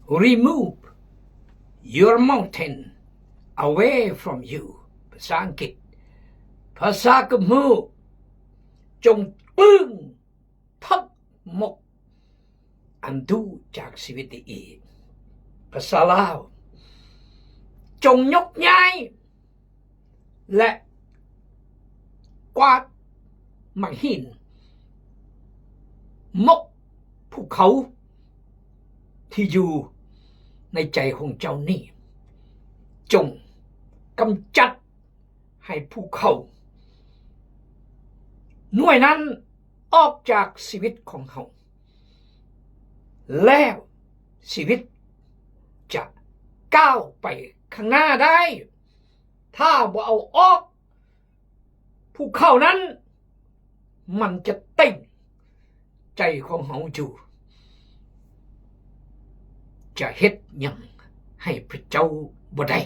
Remove your mountain away from you. ພາສາອັງກິດ, ພາສາກຳພູ, ຈົ່ງປຶ້ງທັງໝົດອັນດຸຈາກຊີວິດນີ້ອີກ. ພາສາລາວ, ຈົ່ງຍົກຍ້າຍ ແລະ ກວາດໝາກຫີນໝົດພູເຂົາທີ່ຢູ່ໃນໃຈຂອງເຈົ້ານີ້. ຈົ່ງກຳຈັດໃຫ້ພູເຂົາໜ່ວຍນັ້ນອອກຈາກຊີວິດຂອງເຮົາ, ແລ້ວຊີວິດຈະກ້າວໄປຂ້າງໜ້າໄດ້. ຖ້າບໍ່ເອົາອອກ, ພູເຂົານັ້ນມັນຈະເຕັງໃຈຂອງເຮົາຢູ່. ຈະເຮັດຫຍັງໃຫ້ພະເຈົ້າບໍ່ໄດ້.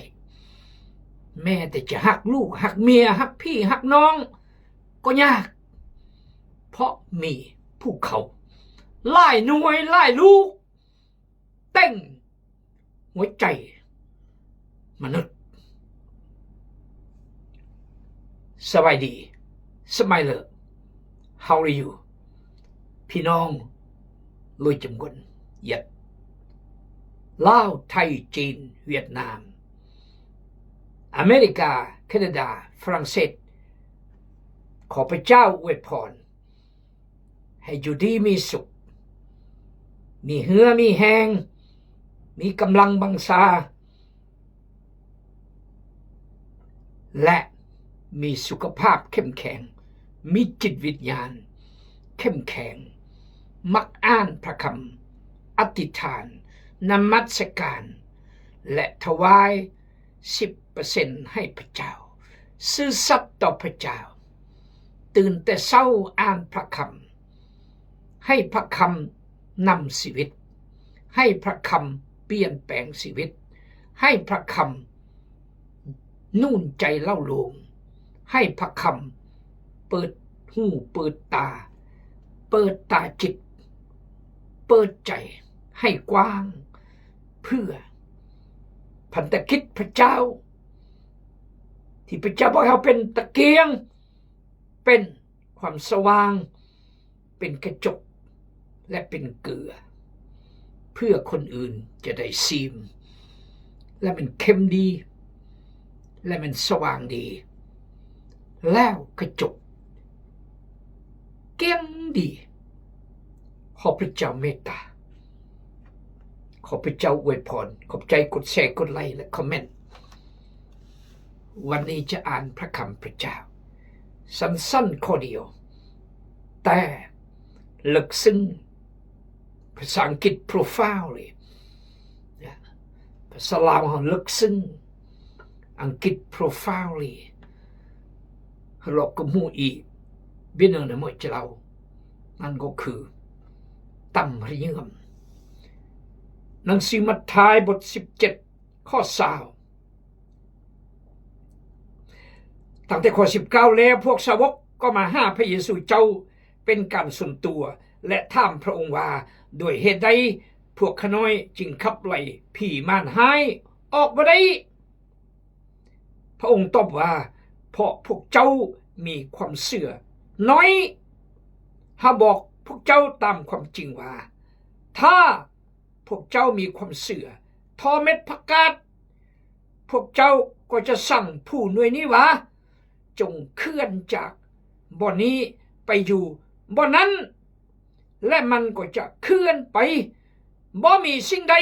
ແມ້ແຕ່ຈະຮັກລູກ, ຮັກເມຍ, ຮັກພີ່, ຮັກນ້ອງກໍຍາກ, ເພາະມີພູເຂົາຫຼາຍໜ່ວຍ, ຫຼາຍລູກ ເຕັງຫົວໃຈມະນຸດ. ສະບາຍດີ, Smiler, how are you? ພີ່ນ້ອງໂລຍຈຳກວນ, ຫຍັດ, ລາວ, ໄທ, ຈີນ, ຫວຽດນາມ, ອາເມລິກາ, ແຄນາດາ, ຝຣັ່ງເສດ, ຂໍພະເຈົ້າອວຍພອນ ໃຫ້ຢູ່ດີມີສຸກ, ມີເຫື່ອມີແຮງ, ມີກຳລັງວັງຊາ ແລະ ມີສຸຂະພາບເຂັ້ມແຂງ, ມີຈິດວິນຍານເຂັ້ມແຂງ, ມັກອ່ານພະຄຳ, ອະທິຖານ, ນະມັດສະການ ແລະ ຖວາຍສິບເປີເຊັນໃຫ້ພະເຈົ້າ, ຊື່ສັດຕໍ່ພະເຈົ້າ, ຕື່ນແຕ່ເຊົ້າອ່ານພະຄຳ, ໃຫ້ພະຄຳນຳຊີວິດ, ໃຫ້ພະຄຳປ່ຽນແປງຊີວິດ, ໃຫ້ພະຄຳໜູນໃຈເລົ້າໂລມ, ໃຫ້ພະຄຳເປີດຫູເປີດຕາ, ເປີດຕາຈິດ, ເປີດໃຈໃຫ້ກວ້າງ, ເພື່ອພັນທະກິດພະເຈົ້າ ທີ່ພະເຈົ້າບອກໃຫ້ເຮົາເປັນຕະກຽງ, ເປັນຄວາມສະຫວ່າງ, ເປັນກະຈົກ ແລະ ເປັນເກືອ, ເພື່ອຄົນອື່ນຈະໄດ້ຊີມ ແລະ ມັນເຄັມດີ ແລະ ມັນສະຫວ່າງດີ, ແລ້ວກະຈົກກ້ຽງດີ. ຂໍພະເຈົ້າເມດຕາ. ຂໍພະເຈົ້າອວຍພອນ. ຂອບໃຈ, ກົດແຊ, ກົດໄລ ແລະ ຄອມເມັນ. ວັນນີ້ຈະອ່ານພະຄຳພະເຈົ້າ ສັ້ນໆ ຂໍ້ດຽວ ແຕ່ເລິກເຊິ່ງ. ພາສາອັງກິດ profoundly ນະ, ພາສາລາວເຮົາເລິກເຊິ່ງ, ອັງກິດ profoundly. ເຮົາລອກກະໝູອີກ ບິນເນີນະເມາະຈະເລົ່າ, ນັ້ນກໍຄື ຕຳຮະເຍື່ອມ. ໜັງສືມັດທາຍ ບົດສິບເຈັດ ຂໍ້ຊາວ, ຕັ້ງແຕ່ຂໍ້ສິບເກົ້າ, ແລ້ວພວກສາວົກກໍມາຫາພະເຢຊູເຈົ້າເປັນການສ່ວນຕົວ ແລະ ຖາມພະອົງວ່າ, ດ້ວຍເຫດໃດພວກຂ້ານ້ອຍຈຶ່ງຂັບໄລ່ຜີມານຮ້າຍອອກບໍ່ໄດ້? ພະອົງຕອບວ່າ, ເພາະພວກເຈົ້າມີຄວາມເຊື່ອໜ້ອຍ. ເຮົາບອກພວກເຈົ້າຕາມຄວາມຈິງວ່າ, ຖ້າພວກເຈົ້າມີຄວາມເຊື່ອທໍ່ເມັດຜັກກາດ, ພວກເຈົ້າກໍຈະສັ່ງພູໜ່ວຍນີ້ວ່າ, ຈົ່ງເຄື່ອນຈາກບ່ອນນີ້ໄປຢູ່ບ່ອນນັ້ນ, ແລະ ມັນກໍຈະເຄື່ອນໄປ. ບໍ່ມີສິ່ງໃດ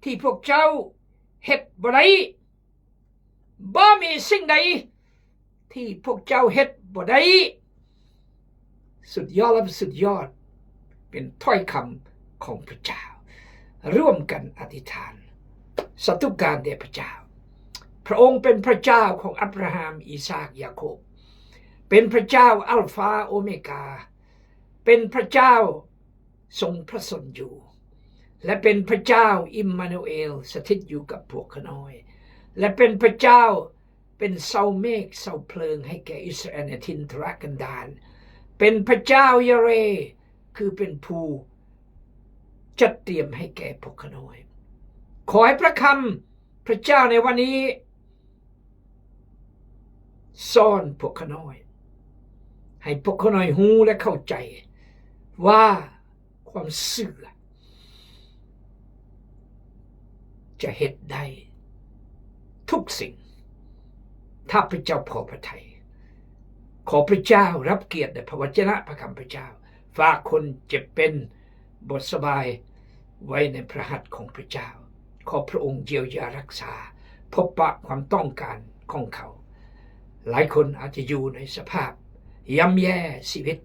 ທີ່ພວກເຈົ້າເຮັດບໍ່ໄດ້. ບໍ່ມີສິ່ງໃດທີ່ພວກເຈົ້າເຮັດບໍ່ໄດ້. ສຸດຍອດ ແລະ ສຸດຍອດ ເປັນຖ້ອຍຄຳຂອງພະເຈົ້າ. ຮ່ວມກັນອະທິຖານ, ສາທຸການແດ່ພະເຈົ້າ. ພະອົງເປັນພະເຈົ້າຂອງອັບຣາຮາມ, ອີສາກ, ຢາໂຄບ, ເປັນພະເຈົ້າອັລຟາ ໂອເມກາ, ເປັນພະເຈົ້າ ຊົງພະຊົນຢູ່ ແລະ ເປັນພະເຈົ້າ ອີມມານູເອລ ສະຖິດຢູ່ກັບພວກຂ້ານ້ອຍ ແລະ ເປັນພະເຈົ້າ ເປັນເສົາເມກເສົາເພີງໃຫ້ແກ່ອິດສະຣາເອລໃນຖິ່ນທຸລະກັນດານ, ເປັນພະເຈົ້າຢາເຣ ຄືເປັນຜູ້ຈັດຕຽມໃຫ້ແກ່ພວກຂ້ານ້ອຍ. ຂໍໃຫ້ພຣະຄຳພຣະເຈົ້າໃນວັນນີ້ ສອນພວກຂ້ານ້ອຍ ໃຫ້ພວກຂ້ານ້ອຍຮູ້ ແລະ ເຂົ້າໃຈວ່າ ຄວາມເຊື່ອຈະເຮັດໄດ້ທຸກສິ່ງ ຖ້າພຣະເຈົ້າພໍພຣະໄທ. ຂໍພຣະເຈົ້າຮັບກຽດໃນພຣະວະຈະນະພຣະຄຳພຣະເຈົ້າ. ຝາກຄົນເຈັບເປັນບໍ່ສະບາຍໄວ້ໃນພຣະຫັດຂອງພຣະເຈົ້າ. ຂໍພຣະອົງຢຽວຢາຮັກສາ, ພົບປະຄວາມຕ້ອງການຂອງເຂົາ. ຫຼາຍຄົນອາດຈະຢູ່ໃນສະພາບຍ່ຳແຍ່ຊີວິດ,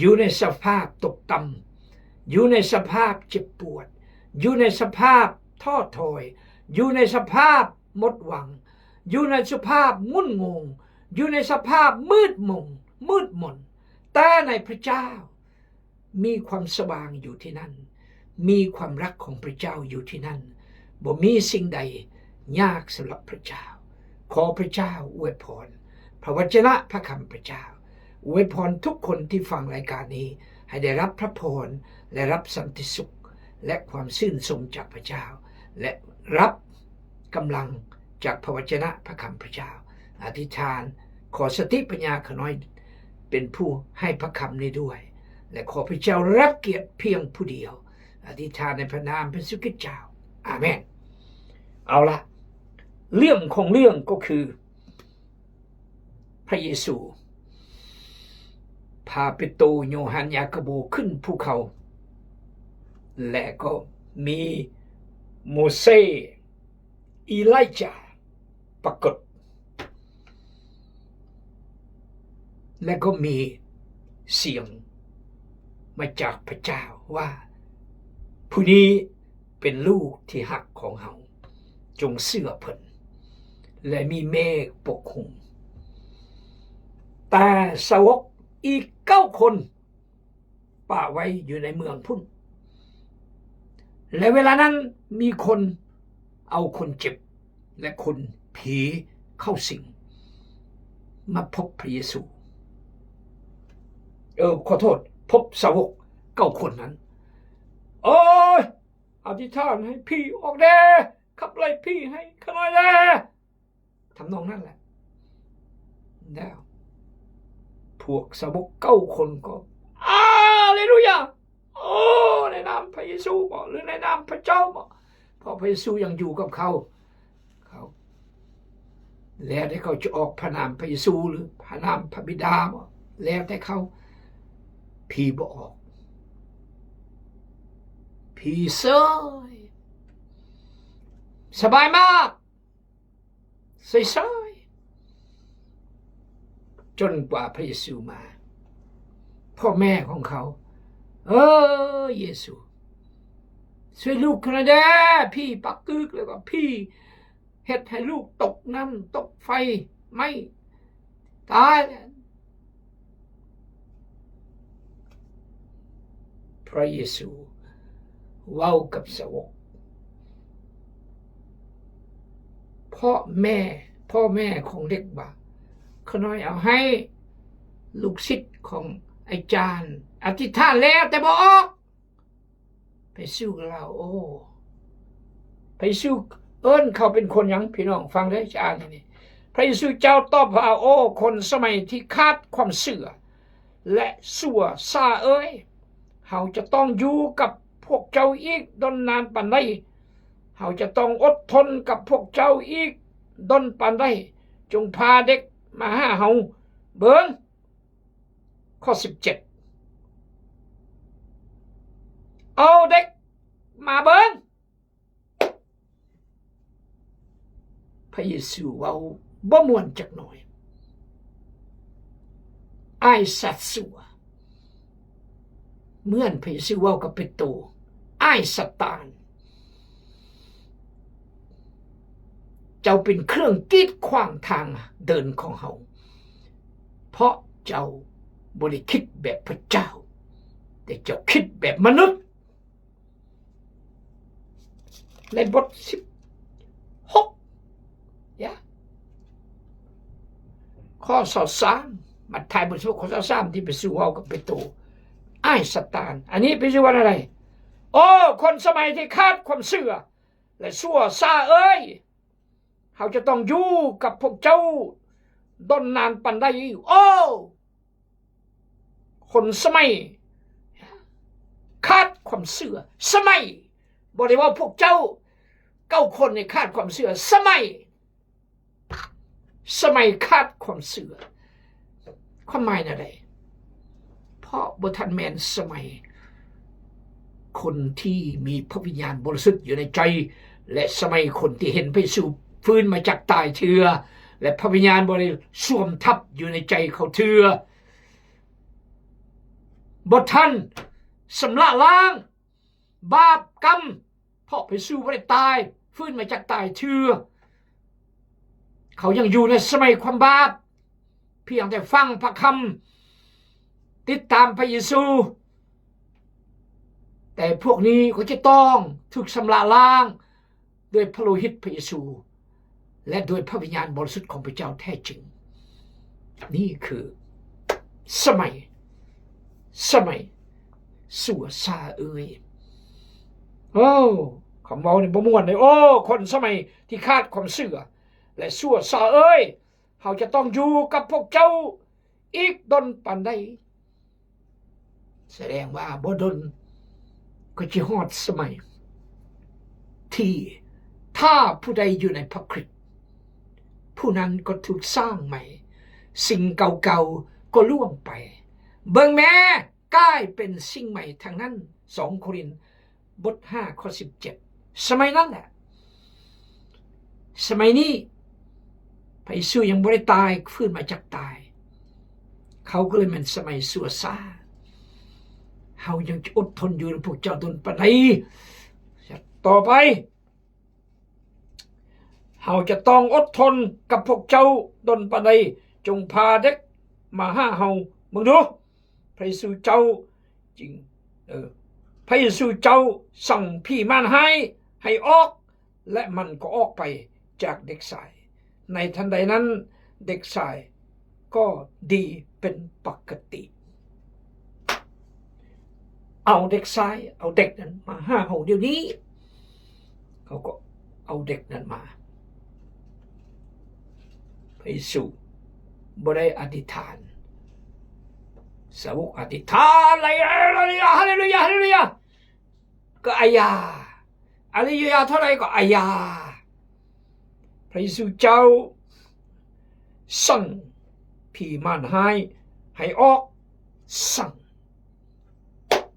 ຢູ່ໃນສະພາບຕົກຕ່ຳ, ຢູ່ໃນສະພາບເຈັບປວດ, ຢູ່ໃນສະພາບທໍ້ຖອຍ, ຢູ່ໃນສະພາບໝົດຫວັງ, ຢູ່ໃນສະພາບງຸ່ນງົງ, ຢູ່ໃນສະພາບມືດມົງ, ມືດມົນ, ແຕ່ໃນພຣະເຈົ້າ ມີຄວາມສະຫວ່າງຢູ່ທີ່ນັ້ນ, ມີຄວາມລັກຂອງພຣະເຈົ້າຢູ່ທີ່ນັ້ນ, ບໍ່ມີສິ່ງໃດຍາກສຳລັບພຣະເຈົ້າ. ຂໍພຣະເຈົ້າອວຍພອນພຣະວະຈະນະພຣະຄຳພຣະເຈົ້າ, ອວຍພອນທຸກຄົນທີ່ຟັງລາຍການນີ້ ໃຫ້ໄດ້ຮັບພຣະພອນ ແລະ ຮັບສັນຕິສຸກ ແລະ ຄວາມຊື່ນຊົມຈາກພຣະເຈົ້າ ແລະ ຮັບ ກຳລັງຈາກພຣະວະຈະນະພຣະຄຳພຣະເຈົ້າ. ອະທິຖານ ຂໍສະຕິປັນຍາຂ້ານ້ອຍເປັນຜູ້ໃຫ້ພຣະຄຳນີ້ດ້ວຍ ແລະ ຂໍພຣະເຈົ້າຮັບກຽດພຽງຜູ້ດຽວ. ອະທິຖານໃນພຣະນາມພຣະເຢຊູຄຣິດເຈົ້າ. ອາເມນ. ເອົາລະ, ເລື່ອງຂອງເລື່ອງກໍຄື ພຣະເຢຊູພາເປໂຕ, ໂຍຮັນ, ຢາໂກໂບຂຶ້ນພູເຂົາ ແລະ ກໍມີໂມເຊ, ເອລາຍຈາປາກົດ ແລະ ກໍມີສຽງມາຈາກພຣະເຈົ້າວ່າ, ຜູ້ນີ້ເປັນລູກທີ່ຮັກຂອງເຮົາ. ຈົ່ງເຊື່ອເພິ່ນ ແລະ ມີເມກປົກຄຸມ. ແຕ່ສາວົກອີກເກົ້າຄົນປະໄວ້ຢູ່ໃນເມືອງພຸ້ນ ແລະ ເວລານັ້ນມີຄົນເອົາຄົນເຈັບ ແລະ ຄົນຜີເຂົ້າສິງມາພົບພຣະເຢຊູ. ເອີ ຂໍໂທດ, ພົບສາວົກເກົ້າຄົນນັ້ນ. ໂອ້ຍ! ອະທິຖານໃຫ້ຜີອອກແດ່, ຂັບໄລ່ຜີໃຫ້ຂ້ານ້ອຍແດ່, ທຳນອງນັ້ນແຫຼະ. ແລ້ວພວກສາວົກເກົ້າຄົນກໍ ອາເລລູຢາ! ໂອ້ ໃນນາມພຣະເຢຊູບໍ ຫຼື ໃນນາມພຣະເຈົ້າບໍ? ເພາະພຣະເຢຊູຍັງຢູ່ກັບເຂົາ. ເຂົາ ແລ້ວແຕ່ເຂົາຈະອອກພຣະນາມພຣະເຢຊູ ຫຼື ພຣະນາມພຣະບິດາບໍ? ແລ້ວແຕ່ເຂົາ. ຜີບໍ່ອອກ. ຜີເຊີຍ. ສະບາຍມາກ. ເຊີຍໆ. ຈົນກວ່າພຣະເຢຊູມາ. ພໍ່ແມ່ຂອງເຂົາ, ເອີ ເຢຊູ, ຊ່ວຍລູກຂ້ານ້ອຍແດ່. ຜີປັກກຶກ ແລ້ວກໍຜີ ເຮັດໃຫ້ລູກຕົກນ້ຳຕົກໄຟໄໝ້ຕາຍແລ້ວ. ພຣະເຢຊູເວົ້າກັບສາວົກ ພໍ່ແມ່, ພໍ່ແມ່ຂອງເດັກວ່າ, ຂ້ານ້ອຍເອົາໃຫ້ລູກສິດຂອງອາຈານອະທິຖານແລ້ວ ແຕ່ບໍ່ອອກ. ພຣະເຢຊູກໍລາວ, ໂອ້ ພຣະເຢຊູເອີ້ນເຂົາເປັນຄົນຫຍັງ? ພີ່ນ້ອງຟັງເດີ, ຈະອ່ານໃຫ້ນີ້. ພຣະເຢຊູເຈົ້າຕອບວ່າ, ໂອ້ ຄົນສະໄໝທີ່ຂາດຄວາມເຊື່ອ ແລະ ຊົ່ວຊ້າເອີຍ, ເຮົາຈະຕ້ອງຢູ່ກັບພວກເຈົ້າອີກດົນນານປານໃດ? ເຮົາຈະຕ້ອງອົດທົນກັບພວກເຈົ້າອີກດົນປານໃດ? ຈົ່ງພາເດັກມາຫາເຮົາເບິ່ງ. ຂໍ້ສິບເຈັດ ເອົາເດັກມາເບິ່ງ. ພຣະເຢຊູເວົ້າບໍ່ມ່ວນຈັກໜ້ອຍ. ອ້າຍສັດຊົ່ວ, ເໝືອນພຣະເຢຊູເວົ້າກັບເປໂຕ, ອ້າຍຊາຕານ, ເຈົ້າເປັນເຄື່ອງກີດຂວາງທາງເດີນຂອງເຮົາ, ເພາະເຈົ້າບໍ່ໄດ້ຄິດແບບພຣະເຈົ້າ, ແຕ່ເຈົ້າຄິດແບບມະນຸດ. ໃນບົດສິບຫົກ ຂໍ້ຊາວສາມ, ມັດທາຍບົດສິບຫົກ ຂໍ້ຊາວສາມ ທີ່ພຣະເຢຊູເວົ້າກັບເປໂຕ, ອ້າຍຊາຕານ. ອັນນີ້ພຣະເຢຊູວ່າແນວໃດ? ໂອ້ ຄົນສະໄໝທີ່ຂາດຄວາມເຊື່ອ ລະຊົ່ວຊ້າເອີຍ, ເຮົາຈະຕ້ອງຢູ່ກັບພວກເຈົ້າດົນນານປານໃດ? ໂອ້! ຄົນສະໄໝຂາດຄວາມເຊື່ອ, ສະໄໝ, ບໍ່ໄດ້ເວົ້າພວກເຈົ້າເກົ້າຄົນນີ້ຂາດຄວາມເຊື່ອ, ສະໄໝ, ສະໄໝຂາດຄວາມເຊື່ອ. ຄວາມໝາຍແນວໃດ? ເພາະບໍ່ທັນແມ່ນສະໄໝຄົນທີ່ມີພະວິນຍານບໍລິສຸດຢູ່ໃນໃຈ ແລະ ສະໄໝຄົນທີ່ເຫັນພະເຢຊູຟື້ນມາຈາກຕາຍເທື່ອ ແລະ ພະວິນຍານບໍ່ໄດ້ສວມທັບຢູ່ໃນໃຈເຂົາເທື່ອ. ບໍ່ທັນຊຳລະລ້າງບາບກຳ, ເພາະພະເຢຊູບໍ່ໄດ້ຕາຍ, ຟື້ນມາຈາກຕາຍເທື່ອ. ເຂົາຍັງຢູ່ໃນສະໄໝຄວາມບາບ, ພຽງແຕ່ຟັງພະຄຳ, ຕິດຕາມພະເຢຊູ. ແຕ່ພວກນີ້ກໍຈະຕ້ອງຖືກຊຳລະລ້າງ ດ້ວຍພະໂລຫິດພະເຢຊູ ແລະ ດ້ວຍພະວິນຍານບໍລິສຸດຂອງພະເຈົ້າແທ້ຈິງ. ນີ້ຄືສະໄໝ, ສະໄໝຊົ່ວຊ້າເອີຍ. ໂອ້ ຄຳເວົ້ານີ້ບໍ່ມ່ວນເດ້. ໂອ້ ຄົນສະໄໝທີ່ຂາດຄວາມເຊື່ອ ແລະ ຊົ່ວຊ້າເອີຍ, ເຮົາຈະຕ້ອງຢູ່ກັບພວກເຈົ້າອີກດົນປານໃດ? ສະແດງວ່າບໍ່ດົນກໍຈະຮອດສະໄໝທີ່ຖ້າຜູ້ໃດຢູ່ໃນພະຄຣິດ ຜູ້ນັ້ນກໍຖືກສ້າງໃໝ່, ສິ່ງເກົ່າໆກໍລ່ວງໄປ, ເບິ່ງແມ້ ກາຍເປັນສິ່ງໃໝ່ທັງນັ້ນ. ສອງໂຄລິນ ບົດຫ້າ ຂໍ້ສິບເຈັດ. ສະໄໝນັ້ນແຫຼະ, ສະໄໝນີ້ ພະເຢຊູຍັງບໍ່ໄດ້ຕາຍ, ຟື້ນມາຈາກຕາຍ, ເຂົາກໍເລີຍແມ່ນສະໄໝຊົ່ວຊ້າ. ເຮົາຍັງຈະອົດທົນຢູ່ນຳພວກເຈົ້າດົນປານໃດ? ຕໍ່ໄປ, ເຮົາຈະຕ້ອງອົດທົນກັບພວກເຈົ້າດົນປານໃດ? ຈົ່ງພາເດັກມາຫາເຮົາເບິ່ງດູ. ພະເຢຊູເຈົ້າຈຶ່ງ, ເອີ, ພະເຢຊູເຈົ້າສັ່ງຜີມານຮ້າຍໃຫ້ອອກ, ແລະ ມັນກໍອອກໄປຈາກເດັກຊາຍ. ໃນທັນໃດນັ້ນ ເດັກຊາຍກໍດີເປັນປົກກະຕິ. ເອົາເດັກຊາຍ, ເອົາເດັກນັ້ນມາຫາເຮົາດຽວນີ້. ເຂົາກໍເອົາເດັກນັ້ນມາ. ພະເຢຊູບໍ່ໄດ້ອະທິຖານ. ສາວົກອະທິຖານ, ເຮເລລູຢາ, ເຮເລລູຢາ, ເຮເລລູຢາ. ກໍອາຍາ. ເຮເລລູຢາເທົ່າໃດກໍອາຍາ. ພະເຢຊູເຈົ້າສັ່ງຜີມານຮ້າຍໃຫ້ອອກ, ສັ່ງ.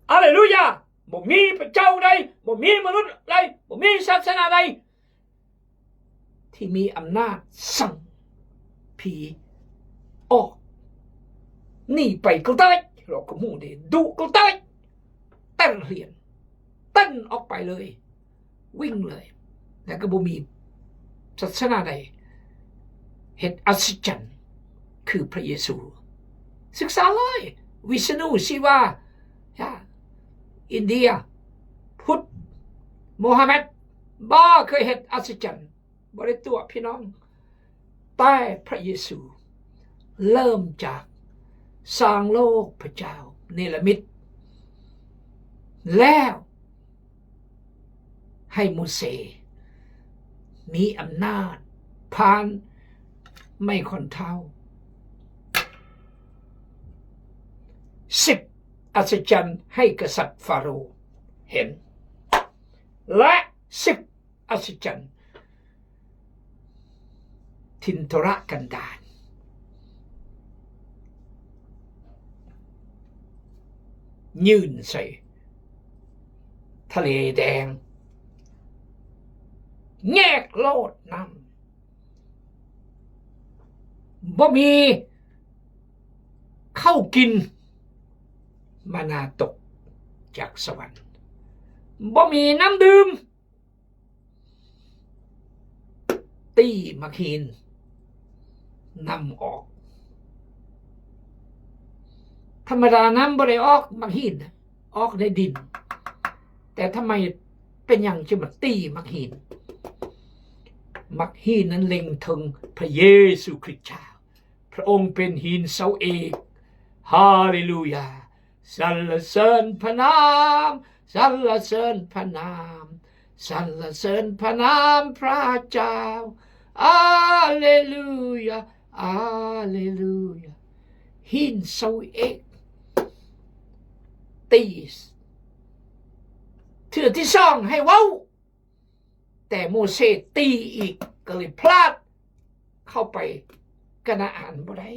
ເຮເລລູຢາ. ບໍ່ມີພະເຈົ້າໃດ, ບໍ່ມີມະນຸດໃດ, ບໍ່ມີສາສະໜາໃດ ທີ່ມີອຳນາດສັ່ງຜີອອກ. ໜີໄປກໍໄດ້, ເຮົາກໍຮູ້ເດ້, ດຸກໍໄດ້, ເຕັ້ນຮຽນ, ເຕັ້ນອອກໄປເລີຍ, ວິ່ງເລີຍ, ແລ້ວກໍບໍ່ມີສາສະໜາໃດເຮັດອັດສະຈັນຄືພະເຢຊູ. ສຶກສາເລີຍ, ວິສະນູ, ຊີວາ, ອິນເດຍ, ພຸດ, ໂມຮາແມັດ, ບໍ່ເຄີຍເຮັດອັດສະຈັນ, ບໍ່ໄດ້ຕົວະພີ່ນ້ອງ. ແຕ່ພະເຢຊູເລີ່ມຈາກສ້າງໂລກ, ພະເຈົ້າເນລະມິດ, ແລ້ວໃຫ້ໂມເຊມີອຳນາດຜ່ານໄມ້ຂ້ອນເທົ້າ. ສິບອັດສະຈັນໃຫ້ກະສັດຟາໂຣເຫັນ, ແລະ ສິບ ອັດສະຈັນຖິ່ນທຸລະກັນດານ, ຍື່ນໃສ່ທະເລແດງ, ແຍກໂລດນ້ຳ, ບໍ່ມີເຂົ້າກິນ, ມານາຕົກຈາກສະຫວັນ, ບໍ່ມີນ້ຳດື່ມ. ຕີໝາກຫີນ, ນ້ຳອອກ. ທຳມະດານ້ຳບໍ່ໄດ້ອອກໝາກຫີນ, ອອກໃນດິນ. ແຕ່ທຳໄມ, ເປັນຫຍັງຈຶ່ງມາຕີໝາກຫີນ? ໝາກຫີນນັ້ນເລັງເຖິງພະເຢຊູຄຣິດເຈົ້າ. ພະອົງເປັນຫີນເສົາເອກ. ຮາເລລູຢາ! ສັນລະເສີນພະນາມ, ສັນລະເສີນພະນາມ, ສັນລະເສີນພະນາມພະເຈົ້າ ອາເລລູຢາ ອາເລລູຢາ. ຫີນຊາວເອັດ ຕີ ເທື່ອທີສອງໃຫ້ເວົ້າ ແຕ່ໂມເຊຕີອີກ ກໍເລີຍພລາດເຂົ້າໄປການາອານບໍ່ໄດ້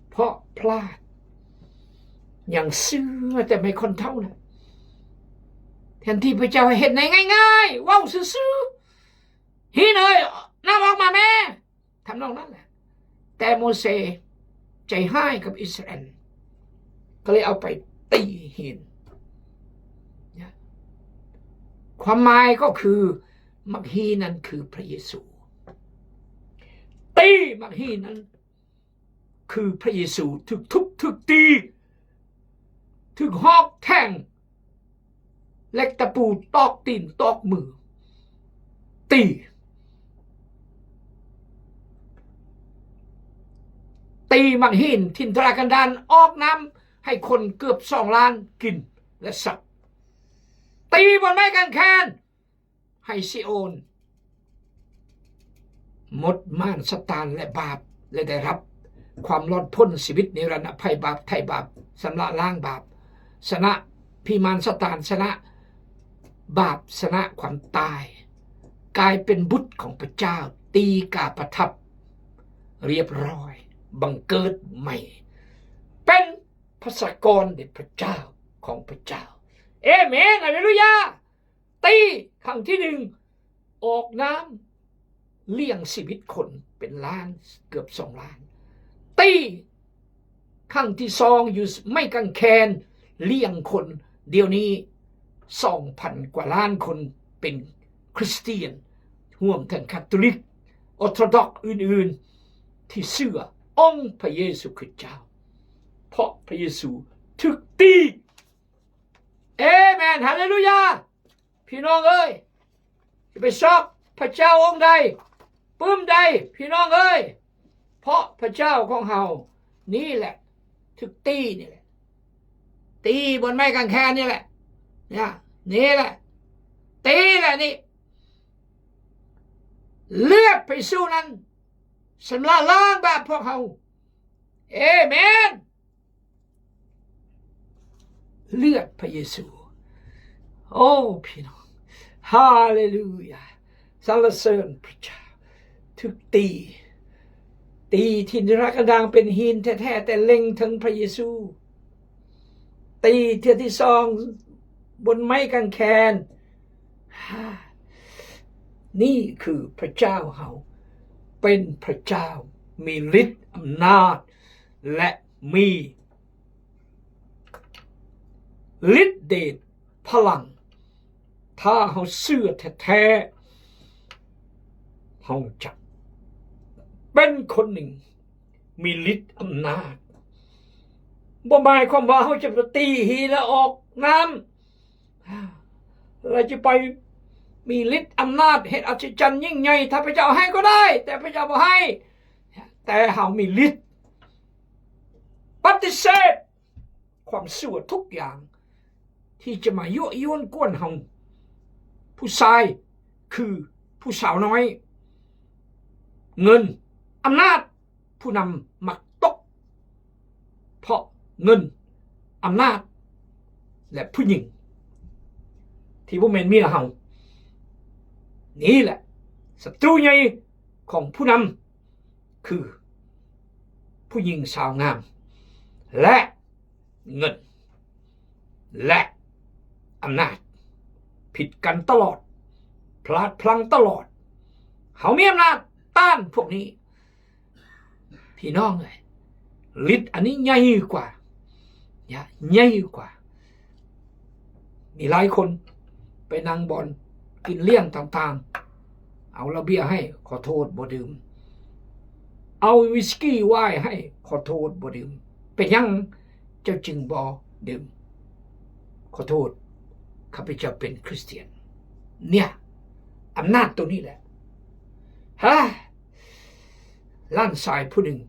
ເພາະພລາດ ຍັງເຊື່ອແຕ່ໄມ້ຂ້ອນເທົ້ານະ. ແທນທີ່ພະເຈົ້າໃຫ້ເຮັດໃນງ່າຍໆ ເວົ້າຊື່ໆ ຫີນເອີຍ ນ້ຳອອກມາແມ້ ທຳນອງນັ້ນແຫຼະ. ແຕ່ໂມເຊໃຈຮ້າຍກັບອິດສະຣາແອນ ກໍເລີຍເອົາໄປຕີຫີນ. ຄວາມໝາຍກໍຄື ໝາກຫີນນັ້ນຄືພະເຢຊູ. ຕີໝາກຫີນນັ້ນຄືພະເຢຊູ ຖືກທຸບ ຖືກຕີ ຖືກຫອກແທງ ເຫຼັກຕະປູຕອກຕີນຕອກມື ຕີ ຕີໝາກຫີນຖິ່ນທຸລະກັນດານ ອອກນ້ຳໃຫ້ຄົນເກືອບສອງລ້ານກິນ ແລະ ສັດ. ຕີບົນໄມ້ກາງແຂນ ໃຫ້ຊີໂອນ ໝົດມານຊາຕານ ແລະ ບາບ ແລະ ໄດ້ຮັບຄວາມລອດພົ້ນຊີວິດນິລັນດະໄພ ບາບໄຖ່ບາບ ຊຳລະລ້າງບາບ ຊະນະຜີມານຊາຕານ ຊະນະບາບ ຊະນະຄວາມຕາຍ ກາຍເປັນບຸດຂອງພະເຈົ້າ ຕີກາປະທັບ ລຽບຮ້ອຍ ບັງເກີດໃໝ່ ເປັນປະຊາກອນໃນພະເຈົ້າຂອງພະເຈົ້າ. ເອເມນ ຮາເລລູຢາ. ຕີຄັ້ງທີໜຶ່ງ ອອກນ້ຳລ້ຽງຊີວິດຄົນເປັນລ້ານ ເກືອບສອງລ້ານ. ຕີຄັ້ງທີສອງ ຢູ່ໄມ້ກາງແຂນລ້ຽງຄົນ ດຽວນີ້ສອງພັນກວ່າລ້ານຄົນເປັນຄຣິສຕຽນ ຮວມທັງຄາໂຕລິກ ອໍໂທດອກ ອື່ນໆ ທີ່ເຊື່ອອົງພະເຢຊູຄຣິດເຈົ້າ ເພາະພະເຢຊູຖືກຕີ. ເອເມນ ຮາເລລູຢາ. ພີ່ນ້ອງເອີຍ ຈະໄປຊອກພະເຈົ້າອົງໃດ ປຶ້ມໃດ ພີ່ນ້ອງເອີຍ ເພາະພະເຈົ້າຂອງເຮົານີ້ແຫຼະ ຖືກຕີນີ້ແຫຼະ ຕີບົນໄມ້ກາງແຂນນີ້ແຫຼະ ນີ້ ນີ້ແຫຼະ ຕີແຫຼະນີ້ ເລືອດພະເຢຊູນັ້ນຊຳລະລ້າງບາບພວກເຮົາ. ເອເມນ. ເລືອດພະເຢຊູ. ໂອ້ ພີ່ນ້ອງ ຮາເລລູຢາ ສັນລະເສີນພະເຈົ້າ. ຖືກຕີ ຕີທີ່ນິລະກັນດາງເປັນຫີນແທ້ໆ ແຕ່ເລັງເຖິງພະເຢຊູ. ຕີເທື່ອທີສອງບົນໄມ້ກາງແຂນ. ນີ້ຄືພະເຈົ້າເຮົາ ເປັນພະເຈົ້າມີລິດອຳນາດ ແລະ ມີ ລິດເດດພະລັງ. ຖ້າເຮົາເຊື່ອແທ້ໆ ເຮົາຈະເປັນຄົນໜຶ່ງມີລິດອຳນາດ. ບໍ່ໝາຍຄວາມວ່າເຮົາຈະໄປຕີຫີນແລ້ວອອກນ້ຳ ແລ້ວຈະໄປມີລິດອຳນາດເຮັດອັດສະຈັນຍິ່ງໃຫຍ່. ຖ້າພະເຈົ້າໃຫ້ກໍໄດ້ ແຕ່ພະເຈົ້າບໍ່ໃຫ້. ແຕ່ເຮົາມີລິດ ປະຕິເສດຄວາມຊົ່ວທຸກຢ່າງທີ່ຈະມາຍົວະຢວນກວນເຮົາ. ຜູ້ຊາຍຄືຜູ້ສາວນ້ອຍ, ເງິນ, ອຳນາດ, ຜູ້ນຳມັກຕົກເພາະເງິນ, ອຳນາດ ແລະ ຜູ້ຍິງທີ່ບໍ່ແມ່ນເມຍເຮົາ. ນີ້ແຫຼະສັດຕູໃຫຍ່ຂອງຜູ້ນຳ ຄືຜູ້ຍິງສາວງາມ ແລະ ເງິນ ແລະ ອຳນາດ. ຜິດກັນຕະຫຼອດ, ພລາດພລັ້ງຕະຫຼອດ. ເຮົາມີອຳນາດຕ້ານພວກນີ້. ພີ່ນ້ອງເອີຍ, ລິດອັນນີ້ໃຫຍ່ກວ່າ, ໃຫຍ່ກວ່າ. ມີຫຼາຍຄົນໄປນັ່ງບ່ອນກິນລ້ຽງຕ່າງໆ, ເອົາເຫຼົ້າເບຍໃຫ້, ຂໍໂທດ, ບໍ່ດື່ມ. ເອົາວິສກີ, ວາຍໃຫ້, ຂໍໂທດ, ບໍ່ດື່ມ. ເປັນຫຍັງເຈົ້າຈຶ່ງບໍ່ດື່ມ? ຂໍໂທດ, ຂ້າພະເຈົ້າເປັນຄຣິສຕຽນ. ເນຍ, ອຳນາດໂຕນີ້ແຫຼະ. ຮະ! ຫຼານຊາຍຜູ້ໜຶ່ງ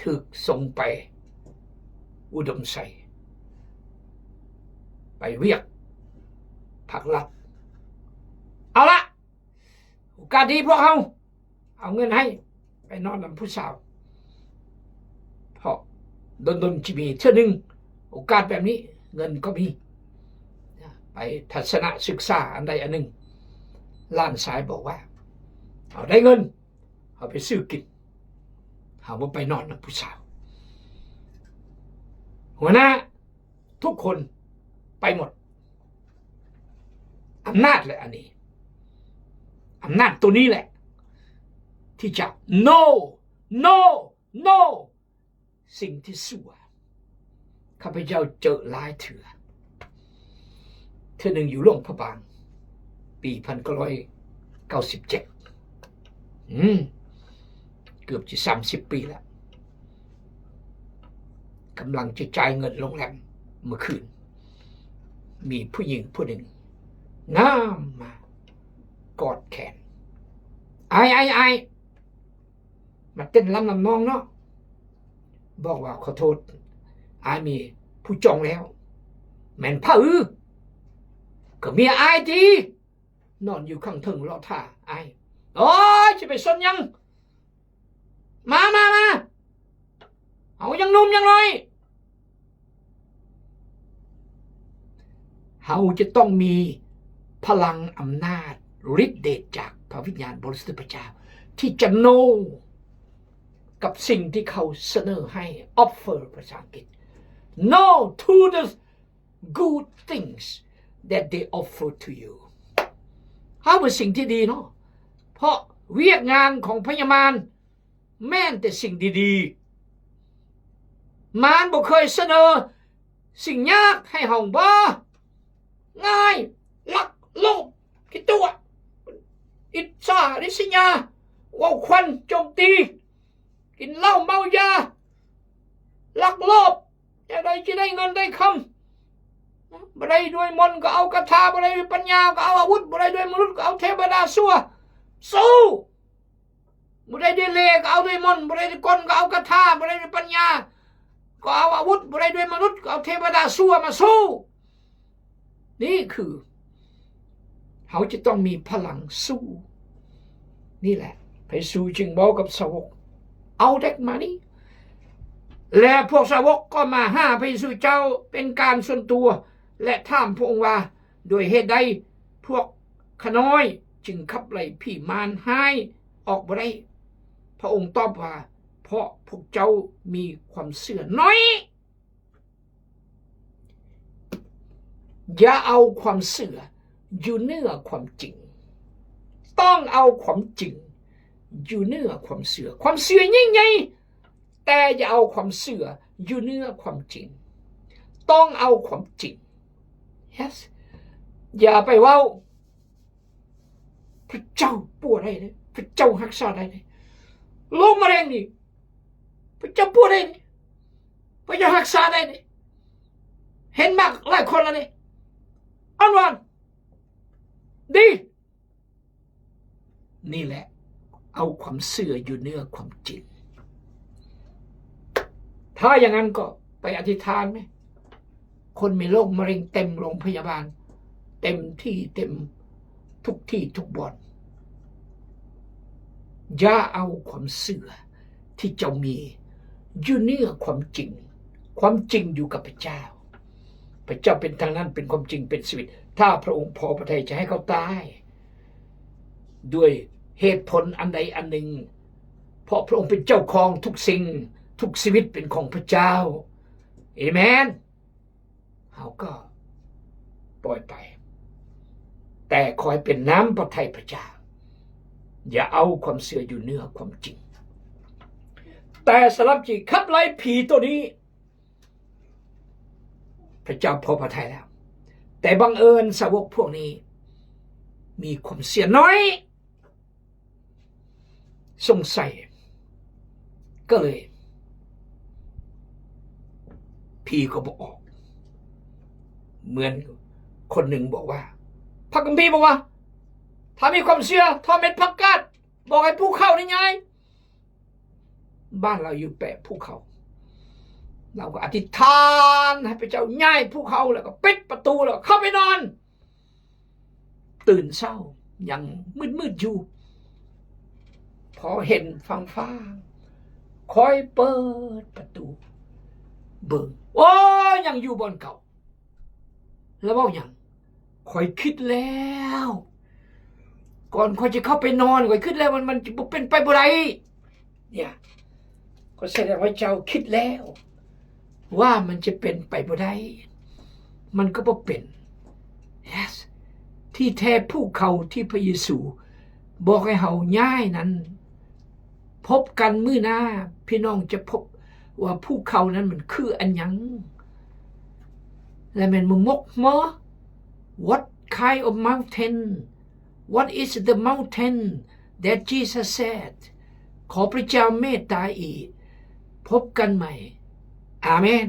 ຖືກສົ່ງໄປອຸດົມໄຊ, ໄປວຽກ ກລັດ. ເອົາລະ ໂອກາດດີພວກເຮົາ ເອົາເງິນໃຫ້ໄປນອນນຳຜູ້ສາວ ເພາະດົນໆ ຊິມີເທື່ອໜຶ່ງໂອກາດແບບນີ້ ເງິນກໍມີ ໄປທັດສະນະສຶກສາອັນໃດອັນໜຶ່ງ. ຫຼານຊາຍບອກວ່າ ເຮົາໄດ້ເງິນ ເຮົາໄປຊື້ກິນ ເຮົາບໍ່ໄປນອນນຳຜູ້ສາວ. ຫົວໜ້າ ທຸກຄົນໄປໝົດ. ອຳນາດແຫຼະອັນນີ້ ອຳນາດໂຕນີ້ແຫຼະ ທີ່ຈະ no no no ສິ່ງທີ່ຊົ່ວ. ຂ້າພະເຈົ້າເຈີຫຼາຍເທື່ອ ເທື່ອໜຶ່ງຢູ່ຫຼວງພະບາງ ປີພັນເກົ້າຮ້ອຍເກົ້າສິບເຈັດ ອືມ ເກືອບຈະສາມສິບປີແລ້ວ ກຳລັງຈະຈ່າຍເງິນໂຮງແຮມມື້ຄືນ ມີຜູ້ຍິງຜູ້ໜຶ່ງງາມມາກອດແຂນ ອ້າຍ ອ້າຍ ອ້າຍ ມາເຕັ້ນລຳນຳນ້ອງເນາະ. ບອກວ່າ ຂໍໂທດ ອ້າຍມີຜູ້ຈອງແລ້ວ. ແມ່ນໃຜ? ກໍເມຍອ້າຍຕິ ນອນຢູ່ຂ້າງເທິງລໍຖ້າອ້າຍ. ໂອ້ຍ ຊິໄປສົນຫຍັງ ມາ ມາ ມາ ເຮົາຍັງໜຸ່ມຍັງນ້ອຍ. ເຮົາຈະຕ້ອງມີພະລັງອຳນາດລິດເດດຈາກພະວິນຍານບໍລິສຸດຂອງພະເຈົ້າ ທີ່ຈະ no ກັບສິ່ງທີ່ເຂົາສະເໜີໃຫ້ offer ພາສາອັງກິດ no to the good things that they offer to you. ເຮົາເປັນສິ່ງທີ່ດີເນາະ ເພາະວຽກງານຂອງພະຍາມານ ແມ່ນແຕ່ສິ່ງດີໆ. ມານບໍ່ເຄີຍສະເໜີສິ່ງຍາກໃຫ້ເຮົາບໍ່? ງ່າຍ ລັກ ໂລບ ຂີ້ຕົວະ ອິດສາ ລິສຍາ ເວົ້າຂວັນ ໂຈມຕີ ກິນເຫຼົ້າເມົາຢາ ລັກໂລບ ແນວໃດຈະໄດ້ເງິນໄດ້ຄຳ. ບໍ່ໄດ້ດ້ວຍມົນກໍເອົາຄາຖາ ບໍ່ໄດ້ດ້ວຍປັນຍາກໍເອົາອາວຸດ ບໍ່ໄດ້ດ້ວຍມະນຸດກໍເອົາເທວະດາຊົ່ວ. ສູ້! ບໍ່ໄດ້ດ້ວຍເລ່ກໍເອົາດ້ວຍມົນ ບໍ່ໄດ້ດ້ວຍກົນກໍເອົາຄາຖາ ບໍ່ໄດ້ດ້ວຍປັນຍາກໍເອົາອາວຸດ ບໍ່ໄດ້ດ້ວຍມະນຸດກໍເອົາເທວະດາຊົ່ວມາສູ້. ນີ້ຄືເຮົາຈະຕ້ອງມີພະລັງສູ້. ນີ້ແຫຼະ ພະເຢຊູຈຶ່ງເວົ້າກັບສາວົກ ເອົາເດັກມານີ້ ແລະ ພວກສາວົກກໍມາຫາພະເຢຊູເຈົ້າເປັນການສ່ວນຕົວ ແລະ ຖາມພະອົງວ່າ ດ້ວຍເຫດໃດພວກຂ້ານ້ອຍຈຶ່ງຂັບໄລ່ຜີມານຮ້າຍອອກບໍ່ໄດ້? ພະອົງຕອບວ່າ ເພາະພວກເຈົ້າມີຄວາມເຊື່ອໜ້ອຍ. ຢ່າເອົາຄວາມເຊື່ອຢູ່ເໜືອຄວາມຈິງ. ຕ້ອງເອົາຄວາມຈິງຢູ່ເໜືອຄວາມເຊື່ອ. ຄວາມເຊື່ອຍິ່ງໃຫຍ່ ແຕ່ຢ່າເອົາຄວາມເຊື່ອຢູ່ເໜືອຄວາມຈິງ. ຕ້ອງເອົາຄວາມຈິງ. Yes. ຢ່າໄປເວົ້າ ພະເຈົ້າປົວໄດ້ເດ້ ພະເຈົ້າຮັກສາໄດ້ເດ້. ໂລກມະເຮັງນີ້ ພະເຈົ້າປົວໄດ້ເດ້ ພະເຈົ້າຮັກສາໄດ້ເດ້. ເຫັນມາຫຼາຍຄົນແລ້ວເດ້ ອານວານ ດີ. ນີ້ແຫຼະ ເອົາຄວາມເຊື່ອຢູ່ເໜືອຄວາມຈິງ. ຖ້າຢ່າງນັ້ນກໍໄປອະທິຖານແມ. ຄົນມີໂລກມະເຮັງເຕັມໂລງພະຍາບານ ເຕັມທີ່ ເຕັມທຸກທີ່ທຸກບ່ອນ. ຢ່າເອົາຄວາາມເຊື່ອທີ່ເຈົ້າມີຢູ່ເໜືອຄວາມຈິງ. ຄວາມຈິງຢູ່ກັບພະເຈົ້າ. ພະເຈົ້າເປັນທາງນັ້ນ ເປັນຄວາມຈິງ ເປັນຊີວິດ. ຖ້າພະອົງພໍພະໄທຈະໃຫ້ເຂົາຕາຍດ້ວຍເຫດຜົນອັນໃດອັນໜຶ່ງ, ເພາະພະອົງເປັນເຈົ້າຂອງທຸກສິ່ງ, ທຸກຊີວິດເປັນຂອງພະເຈົ້າ. ເອເມນ. ເຮົາກໍປ່ອຍໄປ, ແຕ່ຂໍໃຫ້ເປັນນ້ຳພະໄທພະເຈົ້າ. ຢ່າເອົາຄວາມເຊື່ອຢູ່ເໜືອຄວາມຈິງ. ແຕ່ສຳລັບທີ່ຂັບໄລ່ຜີໂຕນີ້, ພະເຈົ້າພໍພະໄທແລ້ວ, ແຕ່ບັງເອີນສາວົກພວກນີ້ມີຄວາມເຊື່ອໜ້ອຍ. ສົງໄສ ກໍເລີຍ ຜີກໍບໍ່ອອກ. ເໝືອນຄົນໜຶ່ງບອກວ່າ, ພະຄຳພີບອກວ່າ ຖ້າມີຄວາມເຊື່ອທໍ່ເມັດຜັກກາດ, ບອກໃຫ້ພູເຂົານີ້ຍ້າຍ. ບ້ານລາວຢູ່ແປະພູເຂົາ, ລາວກໍອະທິຖານໃຫ້ພະເຈົ້າຍ້າຍພູເຂົາ ແລ້ວກໍປິດປະຕູ ແລ້ວເຂົ້າໄປນອນ. ຕື່ນເຊົ້າ ຍັງມືດໆຢູ່ ພໍເຫັນຟາງໆ ຂ້ອຍເປີດປະຕູເບິ່ງ ໂອ້ ຍັງຢູ່ບ່ອນເກົ່າ. ແລ້ວເວົ້າຫຍັງ? ຂ້ອຍຄິດແລ້ວ ກ່ອນຂ້ອຍຈະເຂົ້າໄປນອນ ຂ້ອຍຄິດແລ້ວ ມັນ ມັນຈະບໍ່ເປັນໄປບໍ່ໄດ້ ເນຍ ກໍສະແດງວ່າເຈົ້າຄິດແລ້ວວ່າມັນຈະເປັນໄປບໍ່ໄດ້ ມັນກໍບໍ່ເປັນ. Yes ທີ່ແທ້ພູເຂົາທີ່ພະເຢຊູບອກໃຫ້ເຮົາຍ້າຍນັ້ນ ພົບກັນມື້ໜ້າ ພີ່ນ້ອງຈະພົບວ່າພູເຂົານັ້ນມັນຄືອັນຫຍັງ ແລະ ແມ່ນໝົກໝໍ. What kind of mountain? What is the mountain that Jesus said? ຂໍພະເຈົ້າເມດຕາອີກ. ພົບກັນໃໝ່. ອາເມນ.